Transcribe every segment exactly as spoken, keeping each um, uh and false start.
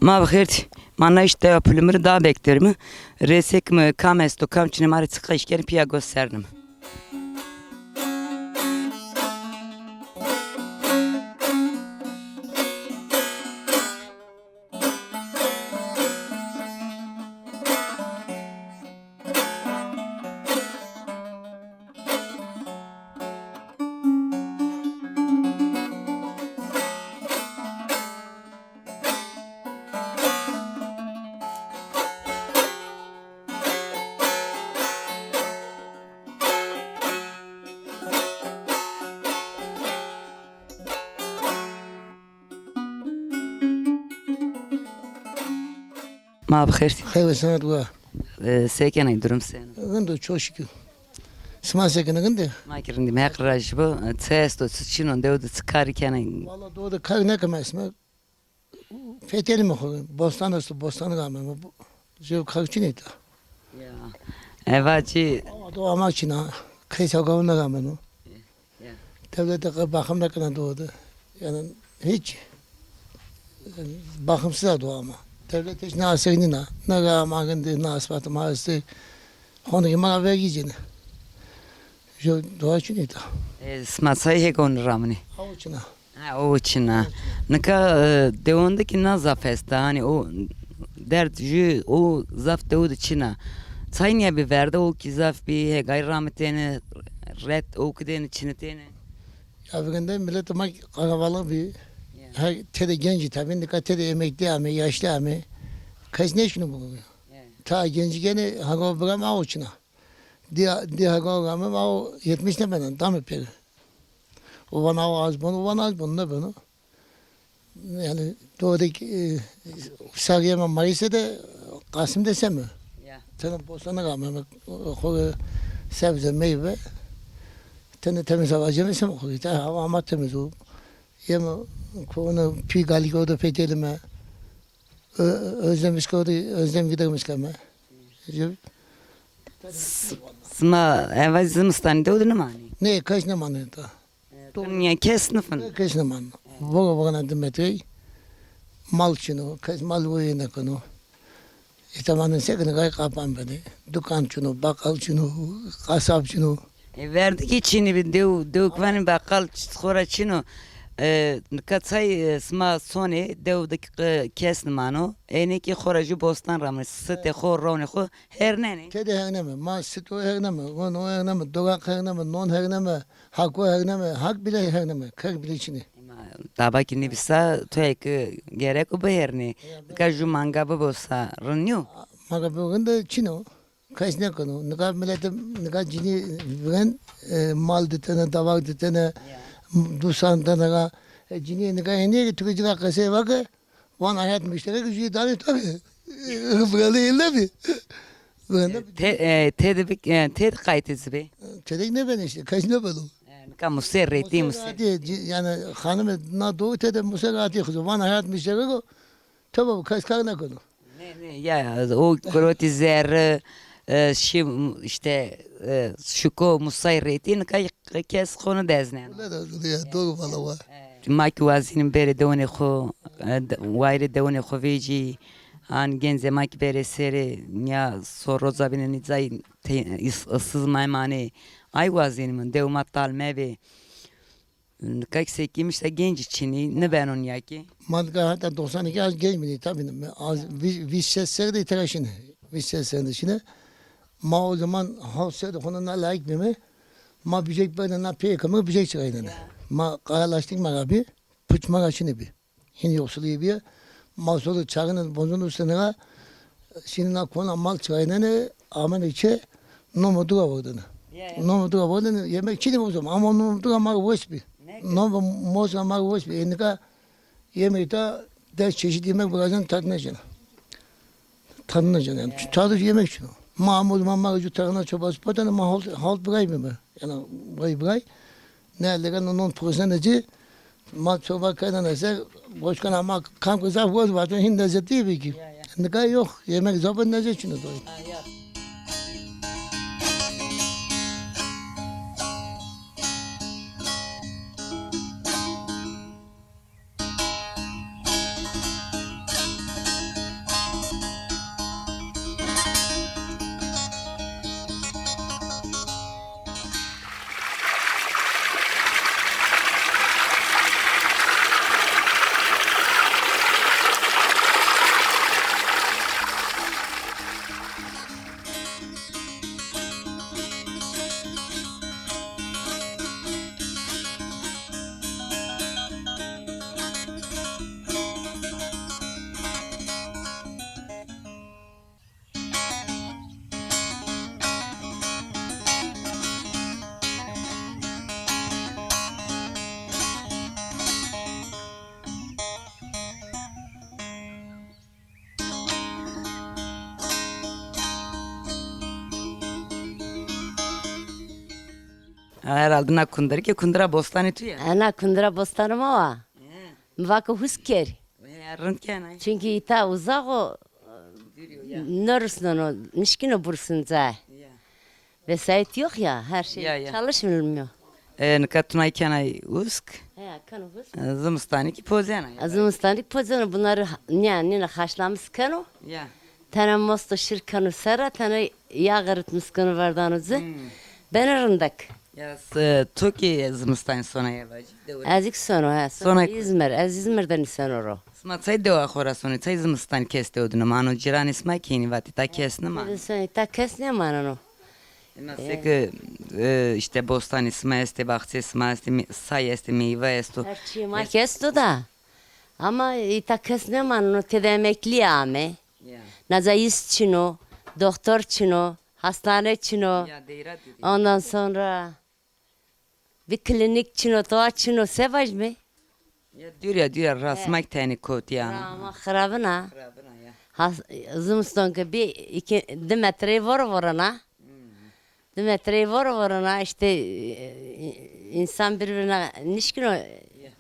Ma bi xêr tî. Ma na îşte ya pulumir da bekterim. Rêsek mi kam esto, kam çine ma rê çiqa îşken piya gösternim. Ma bi xêr. Xeyr ve semet wa. E, se kenay, durum seno? Rind o, çok şükür. Sima se kenê, rind ê? Ma ki rind îme, Heq razî bo. E, çi esto, çi çin o, dew de çi karî kenay? Valla dew de karî nêkeme sima. Fetelîme xo, bostan esto, bostanî ameme. Jew kar çinê ta. Ya. Eva çi? Ama do ama çina. Keysa gavuna ameno. Ya. Devlet de baxım nêkena do de. Yani hiç, yani, bakımsız do ama. Devlet hiç ne asek nîna. Ne ga ama gindi, ne asfalt ma este. Honde ki ma vergi cene. Jew doğa çinê ta. E, sima çay hêgon ramine? Aw çina. Ha, o çin a. Nika, e, dewon de kî na zaf esta. Hanî o derd jü o zaf dewu de çin a. Çay nîya bî verde, o kî zaf bî, hêgay ramitêne, ret o kidêne, çinitêne. Ya bugün de millet ma kalabalık bî. Ya. Her tede genci tabii, nika tede emekli ame, yaşlı ame. Kes nêşino bu. Ya. Ta genci gene hago bigam aw çin a. Di, di hago gamim aw yetmiş nêbeno, dame pêro. O vana o az bono, o vana az bono, nêbeno. Yani doğru ki, e, sarı yeme Mayıs'ta de Kasım de seme. Ya. Tene bostana gamim, xo sebze meyve. Tene temiz hava cem seme xo. Ta hava ama temiz o. Yeme konu pi galiko da fetelime. Ö-, özlemiş kodu, özlem gidemiş keme. S-, sima eva zimistanî dew de nimanî? Nê, kes nimanî ta. E, to nîya kes nifin? Nê, kes niman. Voga voga na dimetey. Mal çino, kes mal voyê nêkeno. Îta ma nê sekine gay qapan benê. Dukan çino, bakal çino, qasap çino. E, verdikî çinî bî, dew, dew ki vanî baqal ç-, xora çin o. E, nika çay, e, sima sonê, dew de ki, e, kes nimano. Ênê ki xora jü bostan ramê, sitê xo, rownê xo hernenê. Tede herneme, ma sito herneme, vono herneme, dogaq herneme, non herneme, hako herneme, hak bile herneme, kek bile çinê. Ema taba ki nêbîsa, toya ki gerek o bihernê. Nika jü manga bibosa, rind nîyo? Manga bibo rind de çin o. Kes nêkeno. Nika milete, nika cinî viren, e, mal ditene, davak ditene, dustan dene ra. E, cinî nika henî ki tu ki cira qesey vake, van hayat müşterek jüyê danê to ki. Viren de elde bi. Viren de. E, te-, e, tede bi, e, tede qaytê zibê. Tede nêbenê işte, kes nêbeno. E, nika musê rêtî, musê. Musê rêtî, ci-, yani xanime na doğu tede musê rêtî xo. Van hayat müşterek o. Tabi kes kar nêkeno. Nê, nê, ya, o kurotî zerre, e, şi, işte, e, şuko musay rêtî, nika kes xo nêdezneno. Öyle de, ya, doğru valla wa. Ma ki wazînim bêrê dewanê xo, e, de-, wayirê dewanê xo vêcî, an gencê ma ki bêrê serê, ya, so roza bîne nîcay te-, is-, ıssız maymanê. Ay wazînim, dew ma tal mebê. Nika ki sekî mişta gencî çinî, nêbeno nîya ki. Ma nika heta doksan iki az genc bînî, tabi, az vîst, vîst şeş serre de tera şine. Vîst şeş serre de şine. Ma o zaman hewt serre de xona na layik bîme. Ma bicek berdene na peyê keme bicek çiraynene. Ma qaralaştık ma ra bî, puç ma ra şine bî. Hîn yoksulîye bîye. Ma zor de çarine bonzon ustene ra, şîne na kona mal çiraynene, amene çê, nomo dura vordene. Ya, ya. Nomo dura vordene, yemek çinî o zaman, ama nomo dura ma ra wes bî. Nomo mos ra ma ra wes bî. E, nika yemek ta des çeşit yemek bıraksan tat nêcena. Tadına can yani. Tadı yemek için o. Ma, o zaman ma ucu tarhana çorbası patene ma halt, halt bırakmıyor be. Yani bırak, bırak. Ne elde kan non proseneci ma çorba kaydan ese boşkan ama kam kıza voz var. Hin lezzetli bir ki. Ya, ya. Nika yok. Yemek zaten lezzet içinde doyuyor. Ha, ya. Herhalde na kundira ke kundira bostanê tu ya. E, na kundira bostanê ma wa. He. Mi va ke husk kerî. He, rind kenay. Çünkü îta uzak o, dûr yo ya. Nêrusneno, nişkîno bursin cayê. Ya. Vesayet yok ya, her şey Ya, ya. çalışmıyor. E, nika tu nay kenay husk. He, keno husk. E, zimistanî kî pozena ya. Zimistanî kî pozena, bunları ha-, nîya, nîna haşlamis keno. Ya. Tene mosto şir keno sera, tene yağ eritmiş keno verdano ci. Hmm. Beno rindek. Ya, s-, to kî zimistanî sona ya vacî? Dewre. Ez kî sono, he, sono. Sona. Îzmir, ez Îzmir de nîseno ro. Sima çay dewa xo ra sonê, çay zimistanî kes dew dino? Ma ano cîranê sima kî hênî vatê, ta kes nêmaneno. Tede sonê, ta kes nêmaneno. Ema seke, e, işte bostanê sima estê, baxçê sima estê, me-, say estê, meyve esto. Her çîyê ma kî esto da. Ama îta kes nêmaneno, tede emeklîye ame. Ya. Naca îs çin o, doktor çin o, hastane çin o. Ya, deyra didi. Ondan sonra bir klinik çin o, toa çin o, se vajîme? Ya, dûr ya, dûr ya, ra sima kî tenê kot ya. Ra ma xirabin a. Xirabin a ya. Has-, zimiston ke bî, iki, di metreyî voro vorena. Hmm. Di metreyî voro vorena, işte, e, insan birbirine nişkino,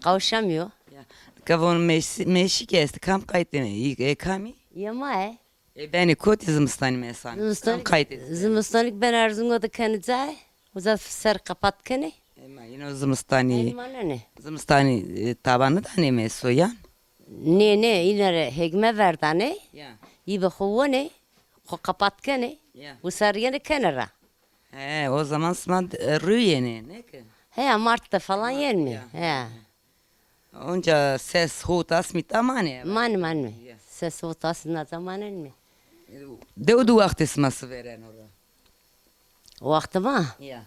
kavuşamıyor. Ya. Ka von mêşi-, mêşikî estê, kam qaytêne? E, kamî? Yê ma e. E, benê kotî zimistanî mesela? Kam qaytêne? Zimistanî kî ben Erzingo de kenê cayê. Uza ser kapat kenê. Ema ino zimistanî. Ey manenê. Zimistanî, e, taban nêdanê meso yan? Nê, nê, îne rê hêgme verdanê. Ya. Î bi xo wonê, xo kapat kenê. Ya. Wisar yenê kenê ra. He, o zaman sima, e, rû yenê, ne ki? He, Mart de falan yenmê. Ya. He. Onca ses hot asmî ta manê? Manê, manê. Ya. Ses hot asmî naca manenmê. Dew di wextê sima si vêreno ra? Wextê ma? Ya.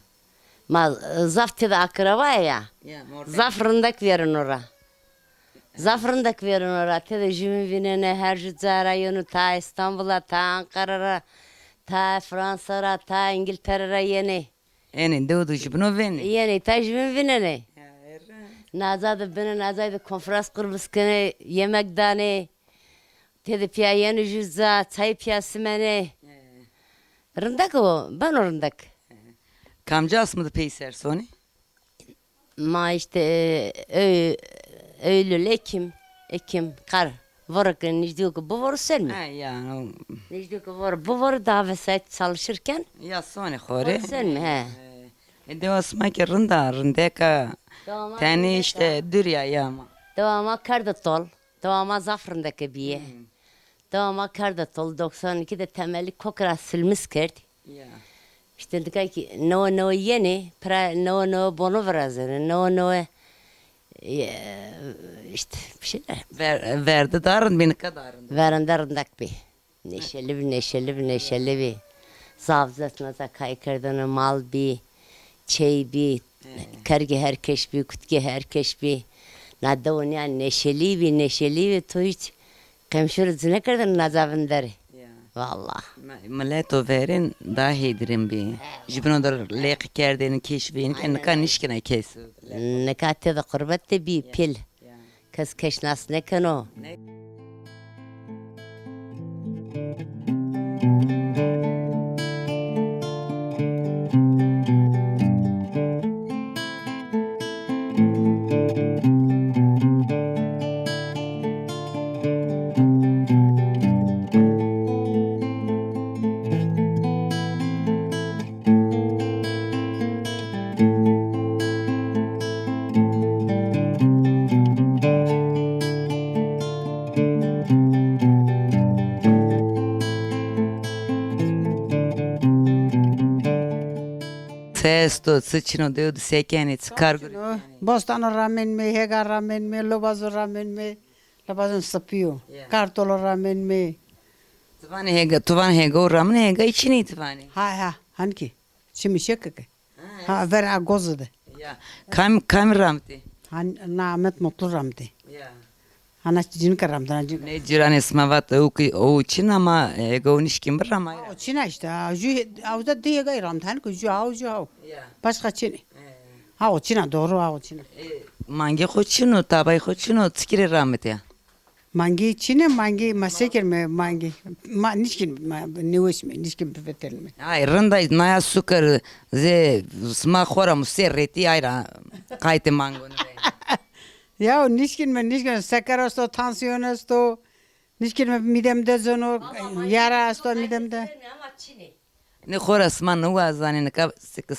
Ma, e, zaf tede akraba ya. Ya, mordem. Zaf rindek vêreno ra. Zaf rindek vêreno ra. Tede jûbîn vînenê, her jû ca ra yeno, ta Îstanbul a, ta Anqara ra, ta Fransa ra, ta Îngiltere ra yenê. Enê dew de jûbîno vênê? Yenê, ta jûbîn vînenê. Ya, erre. Naca de benê, naca de konferans kurmis kenê, yemek danê. Tede pîya yenê jû ca, çay pîya simenê. He. Rindek o, beno rindek. He. Kamci asmî de peyser sonê? Ma işte, e, Eylül, Ekim, Ekim, kar. Voro ke nijdîyo ke bivoro senmê. Ha, ya. Nijdîyo ke voro, bivoro, daha vesayet çalışırken. Ya, sonê xo rê. Voro senmê, he. E, dewa sima kî rind a, rindek a. Dewa ma rindek a. Tenê işte dûr ya, ya ma. Dewa ma kerde tol. Dewa ma zaf rindeke bîye. Hmm. Dewa ma kerde tol, doksan iki de temelî kok ra silmis kerd. Ya. Îşte nika kî newe newe yenê, pira newe newe bono virazenê, newe newe, e, işte bir şeyler. Ver-, verde da rind bî, nika da rind? Verende rindek bî. Neşeli bî, neşeli bî, neşeli bî. Zaf zaf naca kay kerdene, mal bî, çey bî, kergê her keş bî, kutkê her keş bî. Na dew nîya neşelî bî, neşelî bî, to hîç qemşo rê ci nêkerdene naca vinderê. Ya. Wallah. Mi-, mileto verên daha hêdirên bî. He. Jûbîno de lêqî kerdêne, keşî vênê ke nika nişkîna kes. Nika tede qurbet de bî pîl. Ya. Kes keş nas nêkeno. Se esto, çi çin o, dew de se kenê, çi kar guretî kenê? Bostano ramenmê, hêga ramenmê, lobazo ramenmê, lobazon sipî yo. Ya. Kartolo ramenmê. Ti vanê hêga, tu vanê hêga o ramine, hêgayî çinî ti vanê? Ha, ha, hanî kî. Çimî şekeke. Ha, ver a goze de. Ya. Kam, kamî ramtê? Han, na Ahmet Mutlu ramtê. Ya. Hana cinike ramtê, na cinike. Nê cîranê sima vat, o ki, o çin ama, e, ego nişkîn bir rama. O çin a işte, ha, jû, ha, uza di hêgay ramtê, hanî ki jû haw, jû haw. Ya. Başka çin. E. Ha, o çin a, doğru, ha, o çin a. E, mangê xo çin o, tabayê xo çin o, çikî rê ramitê ya? Mangî çin e, mangî ma se kerme mangî. Ma nişkin ma nêweşme, nişkin bifetelme. Ay, rind a, naya sukir zê sima xora musê rêtî ay ra qaytê mangon de. Ya nişkin mi, nişkin, seker esto, tansiyon esto. Nişkin mi, midem de zono, yara esto midem de. Ama çin e. Nê xora sima nêwazanê, nika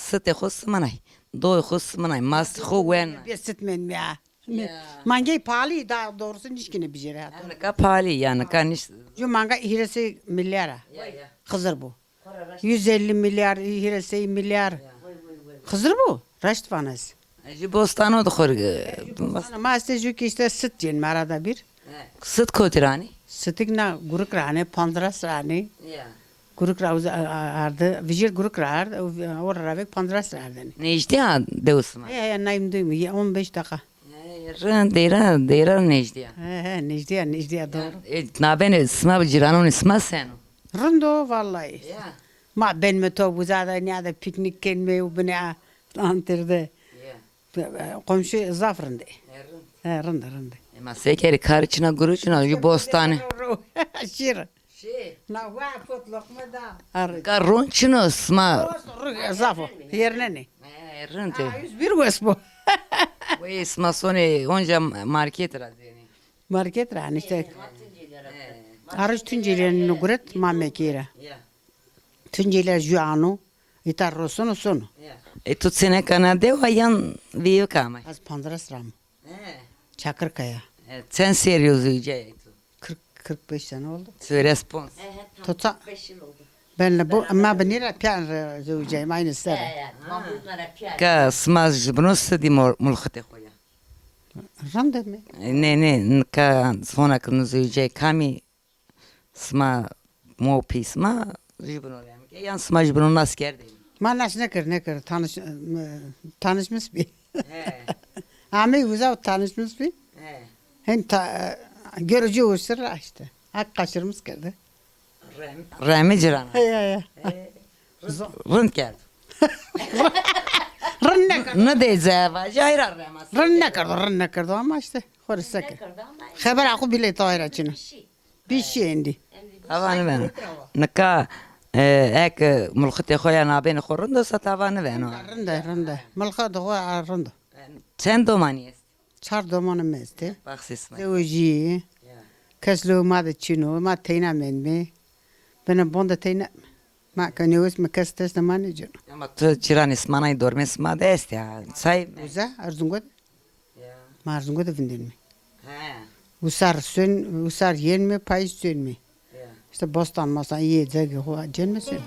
sitê xo siminay, doyê xo siminay, mastê xo wena. Bê sit men ya. Ya. Mangey pahalı, daha doğrusu nişkine bijere hatta. Ya, nika pahalı ya, nika niş- Ju manga hîrê sey milyar a. Ya, ya. Xizir bu. Yüz elli milyar, hîrê sey milyar. Ya. Xizir bu. Raşt vanes. E, ju bostano de xor. Ana ma este ju ki işte sit cên arada bir. Sit kotî ra anî? Sitik na gurik ra anî, pandiras ra anî. Ya. Gurik ra uza, a-, a-, ardi, vijêr gurik ra ard, o, o ra ravek pandiras ra ardeni. Nêjdî ya dew sima? He, he, naym duymu, ye, on beş dakika. He, rind, dêra, dêra nêjdî ya. He, he, nêjdî ya, nêjdî ya, doğru. E, nabênê sima bi cîranonê sima seno? Rind o, vallahi. Ya. Ma benme to uza da, nîya da piknik kenme, u binê a, antir de. Ya. Komşu zaf rind ê. E, rind. He, rind, rind. E, ma se kerê, karî çin a, guru çin a, ju bostane. Şîr. Şî. Na wa pot loqme da. Arı. Ka ron çin o sima. Ro, ro, zaf o. Yernenê. E, rind ê. Ha, yüz bir wes bu. Wey sima sonê onca market ra zênê. Market ra, hani işte. Arıç Tunceli'nin guret ma mekî ra. Ya. Tunceli ju ano. Îta ro sono, sono. Ya. E, tu çêneka na dewa yan vîyok amay? Ez Pandiras ra amo. He. Çakırkaya. E, çend serrî yo zewicayay tu? Kırk, kırk beş sene oldu. Söres pons. He, he, tam Tota- kırk beş yıl oldu. Benle bu, ama ben nêra piyan re zewicayım, aynı sere. He, he, tam bunlara piyan. Ka sima jibino sidî mul-, mulxitê xo ya? Rinde mi? E, nê, nê, nika sona ki nu zewicay kamî Sima, mo pî sima jibino rem ke, yan sima jibino nas kerdê? Ma nas nêkerd, nêkerd. Tanış, e, tanışmış bî. He. Amey uza tanışmış bî. He. Hem ta, e, görücü usulü işte. Hak kaçırmış kerdi. Rem, remi ciran. He, he, he. He. Rind kerd. Rind nêkerd. Ne de zeva, jayra rema. Rind nêkerd, rind nêkerd ama işte. Xo rê seke. Xebera xo bîle tayra çin o. Bî şî endî. Tava niveno. Nika, e, eke, e, mulxitê xo ya nabênê xo rind o, sa tava niveno. Rind e, rind e. Mulxitê xo ya rind o. Çend domanî est? Çar domanê mi estê. Baxsê sima. Zewejîyî. Ya. Kes lo ma de çin o, ma teyna mendîme. Bena bon de teyna. Ma ke nêwes mi kes test ma nêceno. Ama tu cîranê sima nay dormê sima de est ya. Say. Uza, Erzungo de. Ya. Ma Erzungo de vindên mi. He. Usar sön, usar yen mi, payîz sön mi. Ya. İşte bostan mostan, yiyecek, cen mi sön.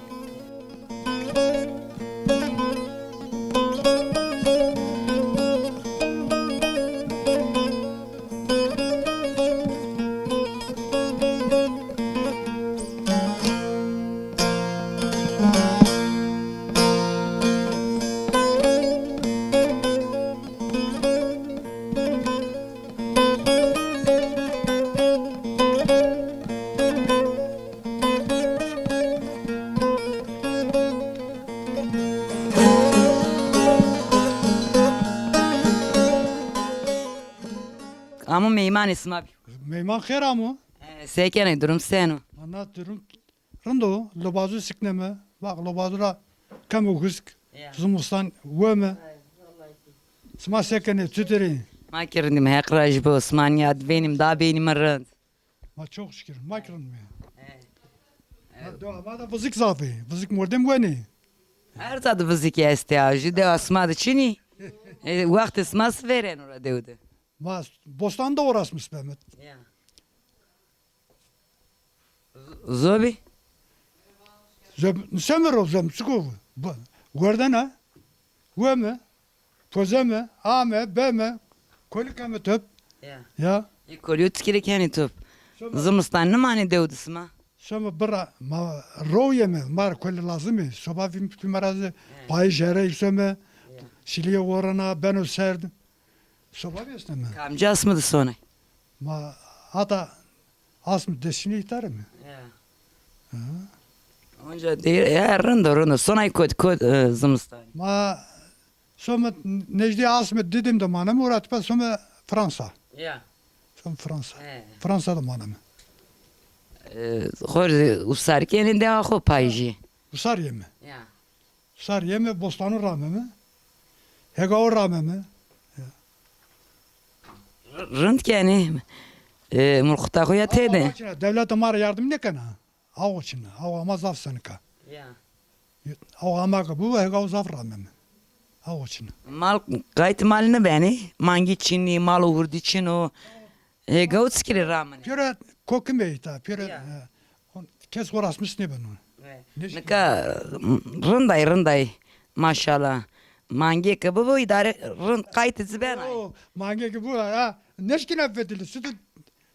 Amo meymanê sima bî. Meyman xêr amo. E, se kenê, durum seno? Ana durum rind o, lobazu sikneme. Bak, lobazu ra kemo husk. Ya. Zimistan weme. Sima se kenê, çitur ê? Ma kî rind îme, Heq razî bo. Sima nîyad vênîme, da bênîme rind. Ma çok şükür, ma kî rind îme. E. Ma dewa ma de vizik zaf ê. Vizik mordem wenê. Her ca de vizik estê ya. Jü dewa sima de çin î. E, wextê sima sivêreno ra dew de. Ma bostan de uğraşmış beme. Ya. Zobî? Zeb, semero zem, çiko bu? Werdena, weme, pozeme, ame, beme, kolikeme top. Ya. Ya. E, kolîyo tikirê kenê top. Zimistan nimanê dew de sima? Soma bira, ma royeme, ma ra koli lazim ê. Soba vîm, vîm ra zî payîz jere îsome, şilîye worena, beno serd. Soba vêsneme. Kamci asmi de sonay? Ma hata asmi deşinî îta ra mi. Ya. Ha. Onca değil, ya, rind o, rind o. Sonay kot, kot, e, zimistan. Ma soma nejdî asmi Didim de maneme, ora tipa soma Fransa. Ya. Fransa. He. Fransa de maneme. E, xo rê usar kenê dewa xo payîjî. Usar yeme. Ya. Usar yeme, bostanu rameme. Hegawo rameme. Ya. R-, rind kenê. E, mulxita xo ya têde. Awa çina, dewlete ma ra yardim nêkena. Awa çina. Awa ma zaf senik a. Ya. Awa ma ke bibo, hegawo zaf rameme. Awa çina. Mal, qayt mal nêbenê. Mangî çin î, mal û hurdî çin o. Hêga û çikî rê ramine? Pêro kokime îta, pêro, ya, e, kes uğraşmış nêbeno. E, neşkî. Nika, m, rindayî, rindayî. Maşallah. Mangê ke bibo îdare rind qaytê ci benay. O, mangê ke bibo, ha, neşkîna bedilî, sudur,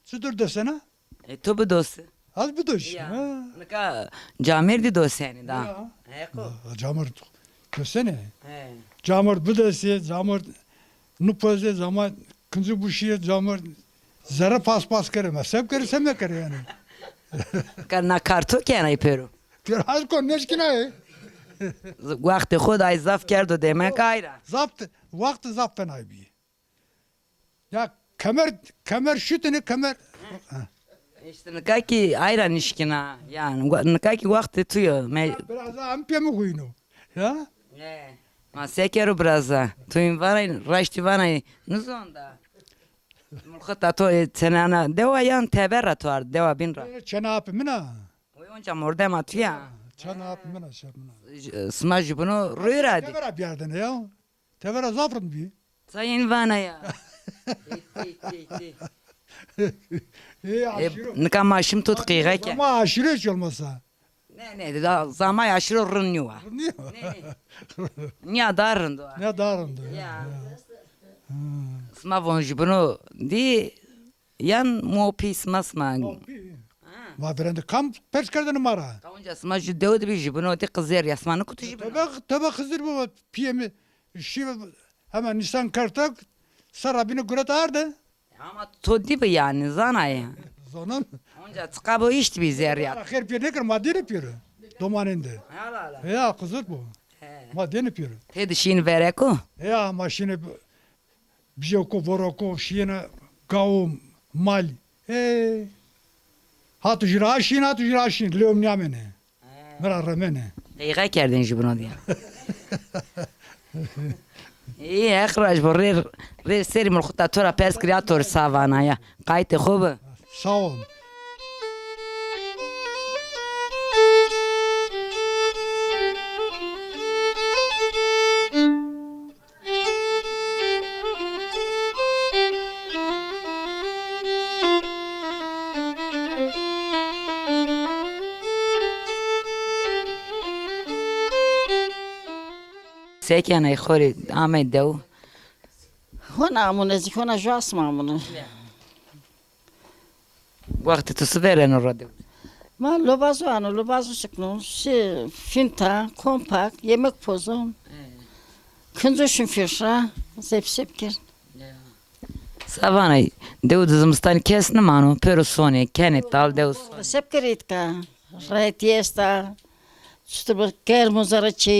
sudur desena? E, to bidosi. Az bidoş. Ya. Ha. Nika camêrdî dosenî da. Ya. Heqo. Ha, camêrd dosenê. He. Camêrd bidesê, camêrd nupozê, camêrd kincî buşîyê, camêrd zerre paspas kerê. Ma se bikerê, se mekerê yanî. Ka na kar to kenay pêro? Pêro az ko neşkînayê. Wextê xo day zaf kerdo demek ayra. Zaf, wext zaf fenay bî. Ya kemer, kemer şutine, kemer. Îşte nika kî ayra nişkîna. Yanî we-, nika kî wextê tu yo. Me- Ya, biraz daha em pê mi huyno. Ya? E, ma se kero biraz daha. Tu în vanay, raştî vanay, nizonda. Mulxita to, e, çenana dewa yan teber ra to ard, dewa bîn ra? E, çena apê min a. Oy onca mordema tu ya. Çena apê min a, şef min a. J-, sima jubino rûyê ra dî. Teber ra biyardene ya. Teber ra zaf rind bî. Sayın vana ya. Tê, tê, tê, tê. E, E, aşîro. Nika ma şim to qîğe ke. Ama aşîro hiç olmasa. Ne, ne, da, zamay aşîro rind nîwa. Rind nîwa. Ne, ne. Nîya da rind wa. Nîya da rind wa. Ya. Ya. Ha. Sima von jubino dî yan mo pî sima sima. Mo pî. Ha. Ma verende kam pers kerdene ma ra? Ka onca sima ju dew de bî jubino dî qizêr ya sima nikutu jubino. Tebe, tebe Xizir baba pîyê mi. Şî hema nîsan kertek, serra bîne guret arde. Ama to dî bi yanî, zanayê. Zonon. Onca çiqa bo îşt bî zerrîyat. Xêr pêr nêkir, ma dêne pêro. Domanên de. Hala hala. Ya, qizir bo. He. Ma dêne pêro. Tê de şîn vereko? Ya, ma şîne bi-, bijeko, voroko, şîyêne gawo, mal. Ê. Hatu jû ra şîn, hatu jû ra şîn. Lewm nîyamêne. Mi ra remene. Qeyğe kerdên jubino dîya. Î, Heq raj bo, rê, rê serî mulxita to ra pers kirî, a to rê sa vana ya. Qaytê xo bi. Sağ ol. Se kenê xo rê, amey dew? Hona amune, ez hona ju asma amune. Wextê tu si vereno ra dew? Ma lobazo ano, lobazo şikno, şi finta, kompak, yemek pozo. He. Kinco şin fîr ra, zepsep kir. Ya. Sa vanay, dew de zimistanî kes nimano, pêro sonê, kenê tal dew sonê. Sep kir îtka, retî esta, çutur bi germ û zerre çê,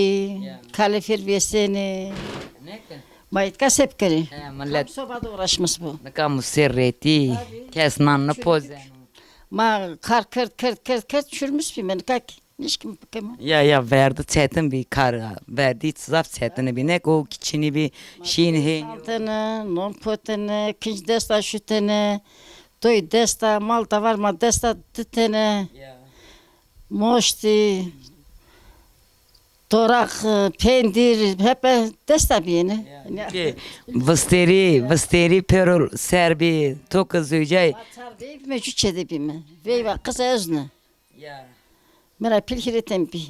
ya, kalefîr vêsenê. Neke? Ma îtka sep kirî. He, millet. Kam soba de uğraşmış bu. Nika musê retî, tabii, kes nan nipozeno. Ma kar kerd, kerd, kerd, kerd, çürmüş bîme nika kî. Nişkim bikeme. Ya, ya, verdi çetin bî kar. Verdi zaf çetin bî. Nek o kiçinî bî, şîn hênî. Santene, non kotene, kinc desta şutene, toy desta, mal davar ma desta ditene. Ya. Moştî, toraq, pendîr, hepe desta bîyêne. Ya. Ya. Ki vistêrî, vistêrî pêro ser bî, to ki zewcay. Ma çar veyv bîme, ju çê de bîme. Veyva qisa ez ne. Ya. Mi ra pîl hîrêten bî.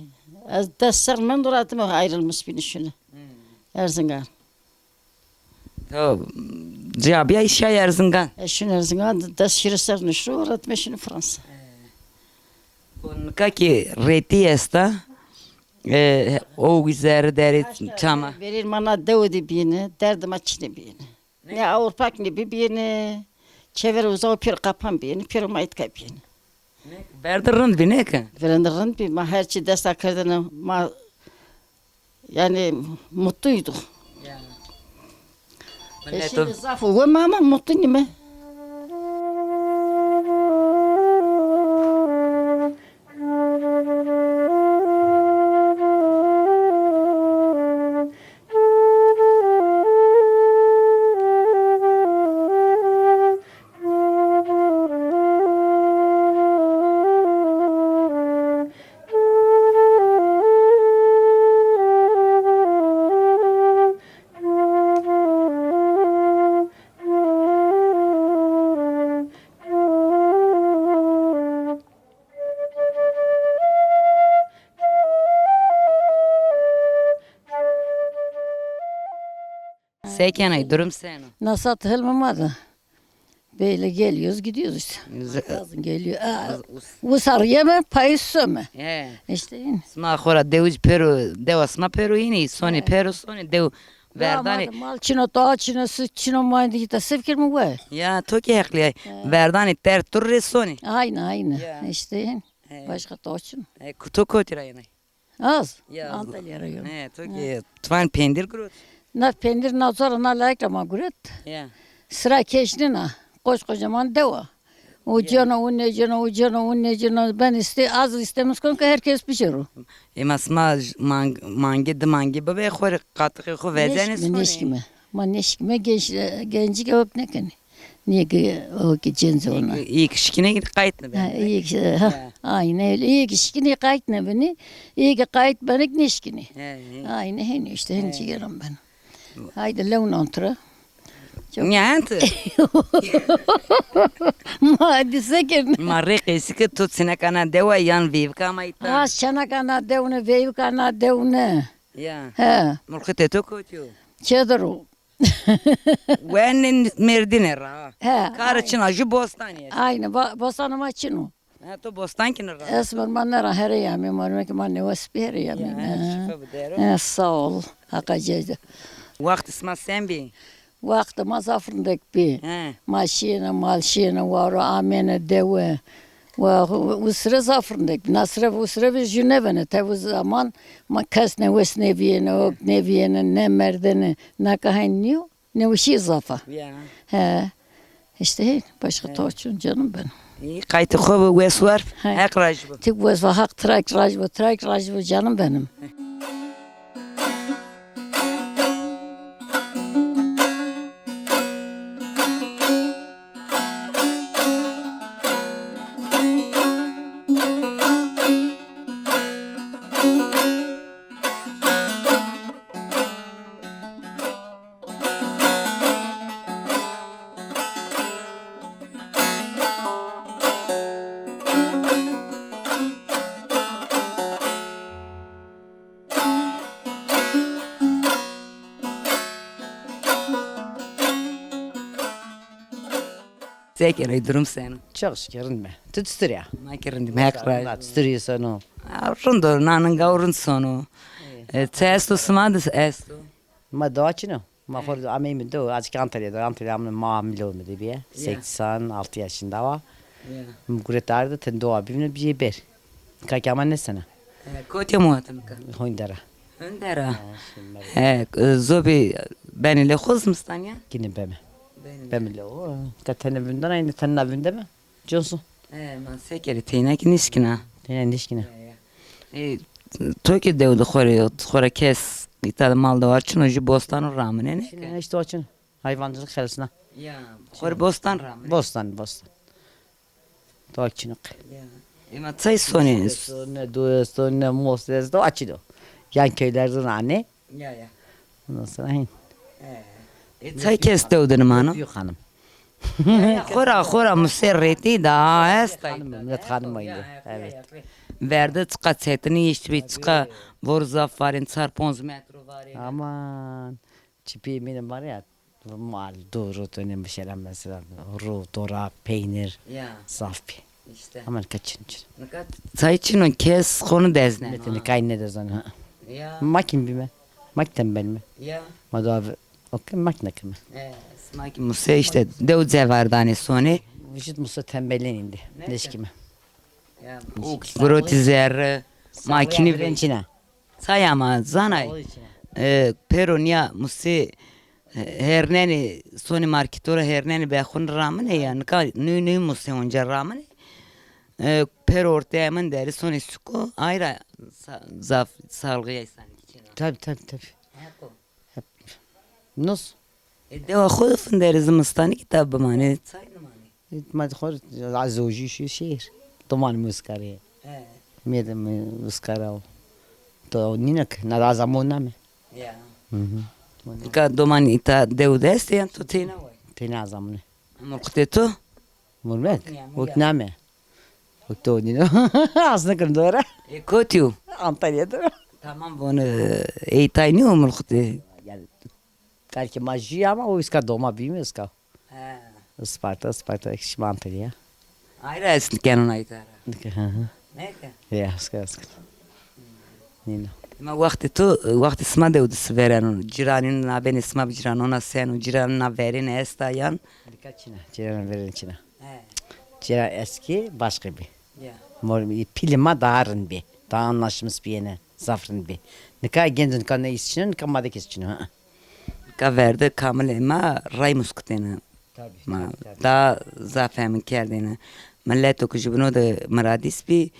Ez des serr mendo ra dime ayrılmış bîne şune. Hmm. Erzingan. To ca bîyay şay Erzingan? E, şune Erzingan, des hîrê serr nişto, ra dime şune Fransa. E. Nika kî retî esta, e, o wî zerre derê çama. Verên ma na dewe de bîne, derdê ma çine bîne. Ne Avrupa kî ne bibîyêne, çever uza û pêro qapan bîyêne, pêro ma îtka bîyêne. Verdi rind bî, neke? Verdi rind bî, ma her çî desta kerdene, ma, yanî, mutluyduk. Ya. E, millet şimdi o zaf o, we ma ama mutlu nîme. Se kenay, durum seno? Nasat hilmi ma de. Böyle geliyoruz, gidiyoruz işte. Yazın geliyor. Aa, usarıya mı, payı su mu? He. İşte yine. Sima xora dewij pero, dewa sima pero yine, soni pero, soni dew. Verdani. Mal çino, ta çino, süt çino, maydı gita sifkir mi vay? Ya, to ki heqli. Verdani ter tur re soni. Aynı, aynı. İşte yine. Başka ta çino. E, kuto kotira yine. Az. Ya, Antalya rayonu. He, to ki tuvan pendir gurut. Na pendir na zora na layık ma gurut. Ya. Sıra keşnina. Koç kocaman dewa. O cana, o ne cana, o cana, o ne cana. Ben iste, az istemiş kon ki herkes pişiru. Ema sima mang, mangi, di mangi bibe xori katıqi xo vezene sone. Neşkime, neşkime. Ma neşkime genç, genci ki hop ne keni. Niye ki o ki cenz ona. İyi ki şikine git kayıt ne ben. İyi ki, ha, aynen öyle. İyi ki şikine kayıt ne beni. İyi ki kayıt benik neşkine. Aynen heni işte heni cigerim ben. Haydi lewun antra. Niyantı. Ma hadise kerdin. Ma rê qesike to çenekana dewa yan veyvika ma ita. Az çenekana dewne, veyvikana dewne. Ya. He. Mulxite to kotiyo? Çediro. Wen merdine ra. He. Kar çina ju bostanî. Aynı. Bostanı ma çino. Ha, to bostan ki ne ra? Ez merman ne ra here yamî, merman ki ma newes bi here yamî. Ya, şifa bu dero. He, sağ ol. Haqa ceyde. Waqt sima sen bi? Waqt ma zaf rindek bi. He. Ma şiyene, mal şiyene, waro amene, dewe. Wa usre zaf rindek bi. Nasre usre bi jü nevene. Tevu zaman ma kes newes neviyene, ok neviyene, ne merdene. Naka hen niyo. Newişî zaf a. Ya. He. İşte hey, başka ta çin canım benim. İyi, qaytê xo bi, wes war, Heq raj bo. Tik wes war, Heq trak raj bo, trak raj bo canım benim. Se kenê, durum seno? Çok şükür, rind me. Tu çitur ya? Ma ki rind îme, Heq razî bo. Çitur î seno? Rind o, naninga rind sono. E, çi esto sima de esto? Ma doğa çino. Ma xo rê ameyîme do, azıcık Antalya do, Antalya ameyîme, ma milo mi de biye. Seksen altı yaşında va. Mi guret arde, ten doğa bîme biye ber. Nika ki ama nêsena. E, kotî muhatib nika? Hondera. Hondera. E, zobî benê lê xo zimistan ya? Kîne beme. Beme lê xo. Ka tene vindena, yine tena vindeme. Cosu. E, ma se kerê, teyna ki nişkina. Teyna nişkina. E, to ki dew de xo rê, xo ra kes îta de mal de war çino, jü bostan ramine ne? Çino, işte o çino. Hayvancılık xelisna. Ya, xo rê bostan ramine. Bostan, bostan. Doğa çino qe. Ya. Ema çay sonê? Esto, ne do esto, ne mos esto, açilo. Yan köylerde nane. Ya, ya. Ondan sonra hin. E, çay kes dew de nimano? Yok hanım. Ya, ya, xora, xora musê rêtî da, ha, esta. Hanım, millet hanım aynı. Evet. Verde çiqa çetinî îşte bî, çiqa vor zaf varên, çar ponc metro varên. Aman. Çipî mîne ma rê ya. Mal, do, ro, to ne mişera mesela. Ro, dora, peynir, zaf bî. İşte. Ama nika çin çin. Nika çay çin o, kes xo nêdezne. Mete nika nêdezne, ha. Ya. Ma kî bîme. Ma kî tembel me. Ya. Ma do abi. Okey, ma kî nêkeme. E, sima kî muse işte dew cevardanê sonê. Vücut muse tembelin indi. Neyse. Leşkîme. Ya, gurotî zerre, makînî vên çina. Çay ama zanay. E, pero nîya musê, e, hernenê, sonê marketo ra hernenê be xo nêramine ya. Nika nû nû musê onca ramine. E, pero ortaya min derî sonê suko. Ayra sa-, zaf salgıya insanî çino. Tabii, tabii, tabii. Hep o. Hep. Nos? E, dewa xo de finderê, zimistanî kî tabi bimanê, çay nimanê. E, ma xo rê zewjî şî şehir. Domanê mi uskarî. He. Mêrdê mi uskara o. To nîne ke, na da zamon name. Ya. Hı hı. Nika domanî îta dew de estê yan to teyna way? Teyna zamone. Murxutê to? Murmek? Wek name. Wek to nîno. Aslında kim dora? E, kotî yo? Antalya dora. Tamam, vonu, e, ey tay nîyo Murxutê? Yani, Kalkê ma jû ya ama o îska doma bîme îska. He. Isparta, Isparta şima pêrî ya. Ayrı est kenon aytara. Nika, hı hı. Ne ki? Ya, îska, îska. Nîna. Ma wextê to, wextê sima dew de si vereno. Cîranîn nabênê sima bi cîranona seno, cîranina verêne esta yan? Nika çina, cîrana verêne çina. He. Cîran eskî başka bî. Ya. Mor, pîlê ma daha rind bî. Daha anlaşmış bîyêne, zaf rind bî. Nika genc nika ne îs çino, nika ma de kes çino, ha. Nika verde kamilê ma ray muskitêne. Tabii, ma tabii, tabii. Daha zaf femin kerdêne. Mileto ki jubino de miradîs bî,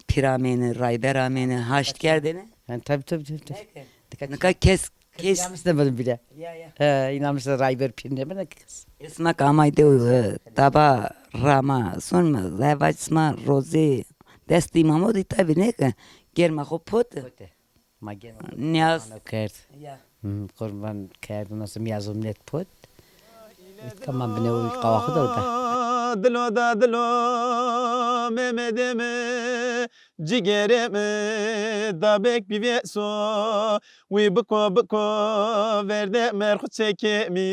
pîr amêne, rayber amêne, haşt kerdêne. Yani, tabii, tabii, tabii, tabii. Nika kes, kes. Kes. Yanlış demedim bile. Ya, ya. He, inanmışlar rayber pîr ne bana kes. Esma kamay de, e, taba rama, son ma, zevac sma rozê, dest îmamo de tabii ne ki, germa xo pot. Pot. Ma gene niyaz kerd. Ya. Hı, qurban kerd, ondan sonra niyaz omlet pot. Tamam, bine o qawa xo da o da. Dilo da dilo, Mehmet'im, cigerim, da bek bir veso, wi biko biko, verde merxu çekemi.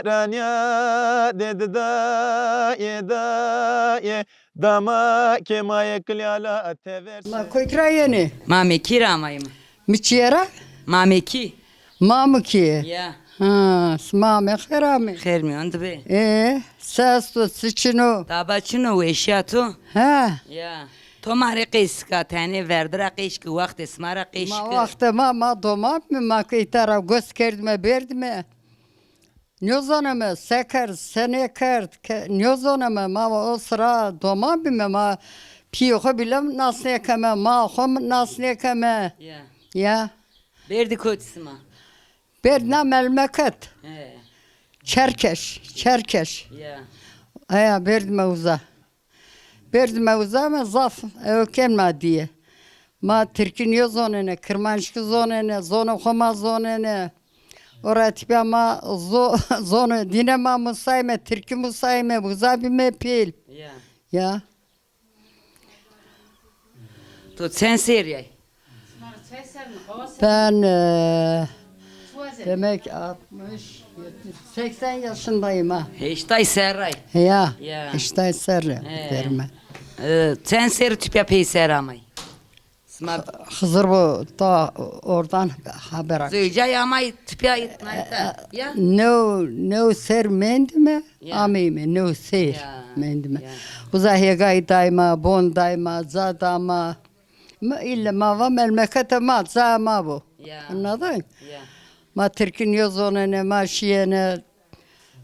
Teveranîya de di dayê dayê, dama ke ma yê kilî ala tever. Ma kotî ra yenê? Ma Mekî ra amayîme. Mi çîye ra? Ma Mekî. Ma Mekî. Ya. Ha, sima ame, xêr ame. Xêr mîyan de bê. E, se esto, çi çin o? Taba çin o, weşîya to? Ha. Ya. To ma rê qeys ke, tenê verde ra qeys ke, wextê sima ra qeys ke. Ma wextê ma, ma doma bîme, ma ke îta ra gos kerdîme, berdîme. Nêzoneme se kerd, se nêkerd, ke, nêzoneme, ma o sira doma bîme, ma pîyê xo bîle nas nêkeme, ma xo nas nêkeme. Ya. Ya. Berdî kotî sima? Berdîna melmeket. He. Çerkeş, Çerkeş. Ya. Aya, berdîme uza. Berdîme uza ama zaf ewken ma dîye. Ma tirkî nêzonêne, kirmanckî zonêne, zonê xo ma zonêne. Ora tîpya ma zo-, zonê dîne ma musayme, tirkî musayme, uza bîme pîl. Ya. Ya. To çend serrî yay? Ben, e, demek altmış, yetmiş, seksen yaşındayım ha. Heştay serray. Ya, ya. Heştay serrî verme. E, çend serrî tîpya peyser amay? Sima Xizir bu ta oradan haber ak. Zewcay amay tîpya nayta. Ya. New, new ser mendime, ya, ameyme, new ser mendime. Ya. Uza hêgay dayma, bon dayma, ca dama. Ma îlle ma va melmekete ma, cayê ma bo. Ya. Anladın? Ya. Ma tirkî nêzonêne, ma şîyêne,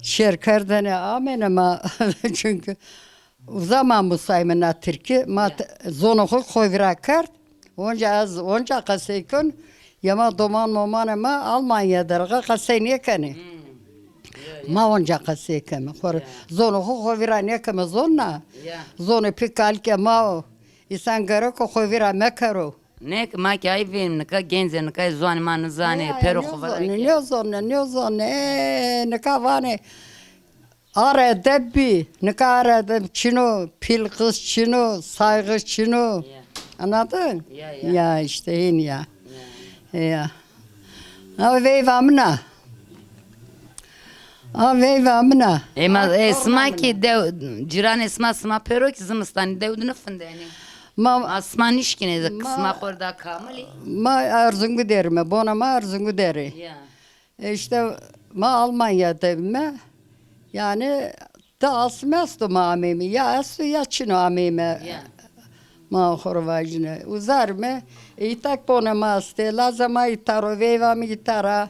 şêr kerdêne, amêne ma. Çünkü uza ma musayme na tirkî, ma, ya, te-, zonê xo xo vîra kerd. Onca ez, onca qesey kon, ya ma doman momanê ma Almanya der qesey nêkenê. Hmm. Ya, ya. Ma onca qesey keme. Xo, ya, zonê xo xo vîra nêkeme zon na. Ya. Zonê pî kalikê ma o. Însan gereko xo vîra mekero. Ne ki ma ki ay vînim, nika genc ê, nika ziwanê ma nizanê, ya, ya, pêro xo vîra ke. Nêzonê, nêzonê, nêzonê. E, nika vanê ar edeb bî, nika ar edeb çin o, pîl qiz çin o, saygı çin o. Ya. Anladın? Ya, ya. Ya işte hên ya. Ya. Ya. Ama veyva min a. A veyva min a. E, ma, e, sima ki dew, cîranê sima, sima pêro ki zimistanî dew de nifindenê. Ma, ma sima nişkînê, ma, sima xo rê da kamilî. Ma Erzingû derîme, bona ma Erzingû derî. Ya. E, işte ma Almanya de bîme. Yani da asme esto ma ameyme. Ya esto ya çin o ameyme. Ya. Ma xo rê vajîne. Uza rîme, e, îta ki bonê ma estê, lazê ma îta ro, veyva mi îta ra.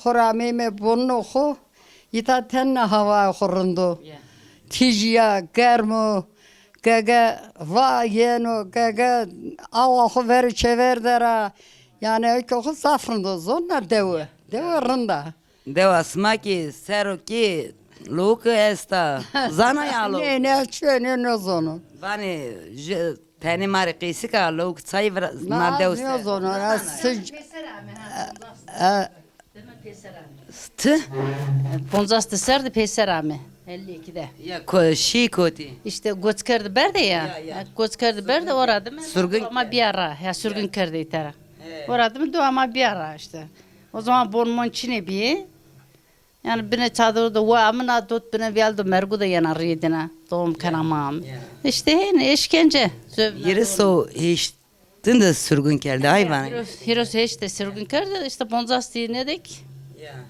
Xo rê ameyme bonunê xo, îta tenna hawayê xo rind o. Ya. Tîjî ya, germ o, gege va yeno, gege awa xo verê çêver der a. Yanî ewkê xo zaf rind o, zonna dewe. Ya. Dewe rind a. Dewa sima ki ser o ki lawik esta. Zana ya lawik? Nê, nê, çi nê, nêzono. Vanê, ji, tenê ma rê qeysik a, lawik çay vira, na, na dew ser. Nêzono, ez sic-, e, e. Ti? Poncas de ser de peyser ame. Elli iki de. Ya, ko-, şî kotî? İşte göç kerdi berde ya. Ya, ya. Göç kerdi berde, ora dime. Sürgün. Ama bir ara, ya, sürgün kerdi îta ra. Ora dime dewa ma bîya ra îşte. O zaman bon mon çinê bîyê. Yani bine çadır de wa amina dot bine viyal do mergu de yena rîdine. Doğum kena ma am. İşte heyni işkence. Yirmi so heşt din de sürgün kerde ay bana. Hiros, Hiros heşt de sürgün kerde, işte bonzas tîne dek.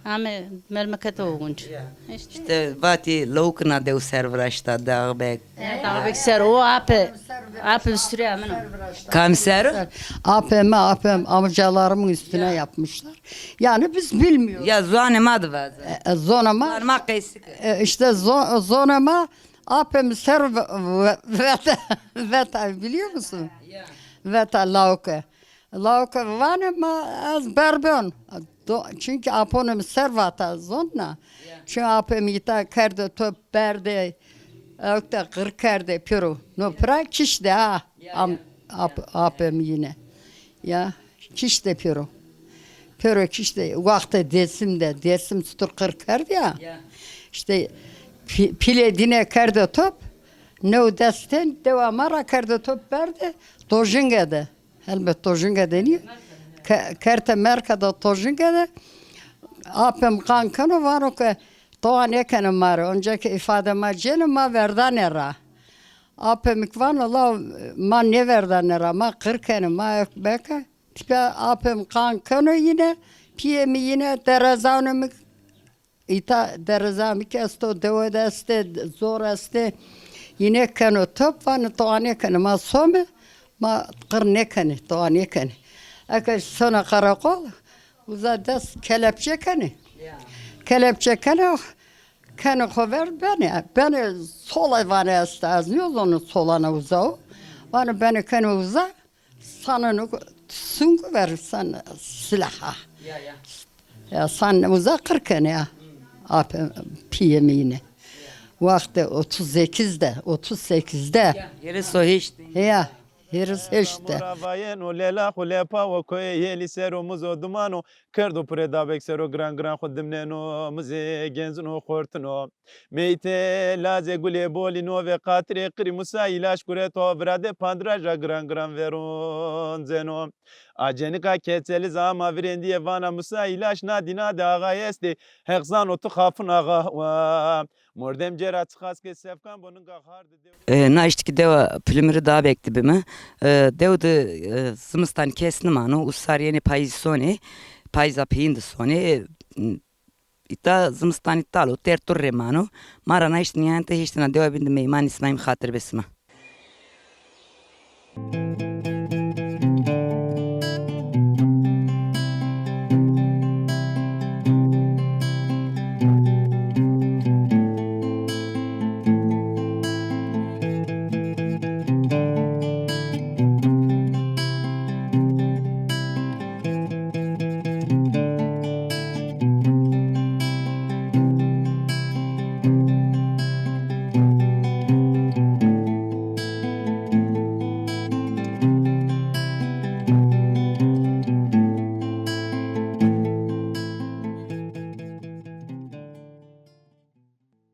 Ame memlekete ogunç. İşte. İşte vati lawkina dew ser viraşta, dağ bek. E, dağ bek ser o ape, ape sürü amino. Kam ser? Ape mi, ape amcalarımın üstüne yapmışlar. Yani biz bilmiyoruz. Ya zone ma de vaze. E, e, zone ma. Zone ma qeysik. E, işte zo-, zone ma, ape mi ser ve-, ve-, veta, veta biliyor musun? Ya. Veta lawke. Lawke vane ma ez berbon. Do-, çünkü aponim ser vata zonna. Çünkü apem ita kerde top berde. Ökte qır kerde piro. No pira kişte ha. Am, ap, apem yine. Ya kişte piro. Piro kişte wexte Dersim de, Dersim tutur qır kerd ya. İşte pi-, pile dine kerde top. New desten dewa ma ra kerde top berde. Dojinge de. Helbet tojinge de nîyo. Ke-, kerte merke de tojinge de. Apem qan keno vano ke towa nêkene ma rê. Onca ke îfade ma cêne ma verdane ra. Apemik vano la ma nêverdane ra, ma qir kenê, ma ek beke. Tipe apem qan keno yine, piyê mi yine derezanê mi. Îta dereza mi ke esto, dewe de estê, zor estê. Yine keno top, vanê towa nêkenê, ma some, ma qir nêkenê, towa nêkenê. Eke sona qereqol, uza dest kelepçe kenê. Kelepçe kenê, kenê xo ver benê. Benê sola vanê esta, ez nêzonê solana uza o. Vanê benê kenê uza. Saneno sungu ver san silaha. Ya, ya. Ya san uza qir kenê ya. Ape piyê mi yine. Wextê otuz sekiz de, otuz sekiz de. Ya, hîris û heşt. Ya, hîris û heşt de. Mora vayeno lela xo lepa wo koyê yelî sero mizo dumano. Kerdo pure dabek sero giran giran xo dimneno mizê genzino xortino. Meytê lazê gulê bolî no ve qatirê qirî Musa îlaç gureto virade pandraja giran giran veronceno. Acenika keçeli zama virêndîye vana Musa îlaç na dîna de axayê estê, Heq zano tu xafin axa wa. Mordem cêra çixas ke sefkan bo ninga xar de dew. E, na îştî ki dewa Pilimiri Dabek de bime. E, dew de, e, zimistan kes nimano, usar yenê payîz sonê, payîza peyîn de sonê. E, Îta zimistanî tal o, ter tur rê mano. Ma ra nayişt nîyayente hêştena dewa bîn de meymanî sinayîm xatir be sima.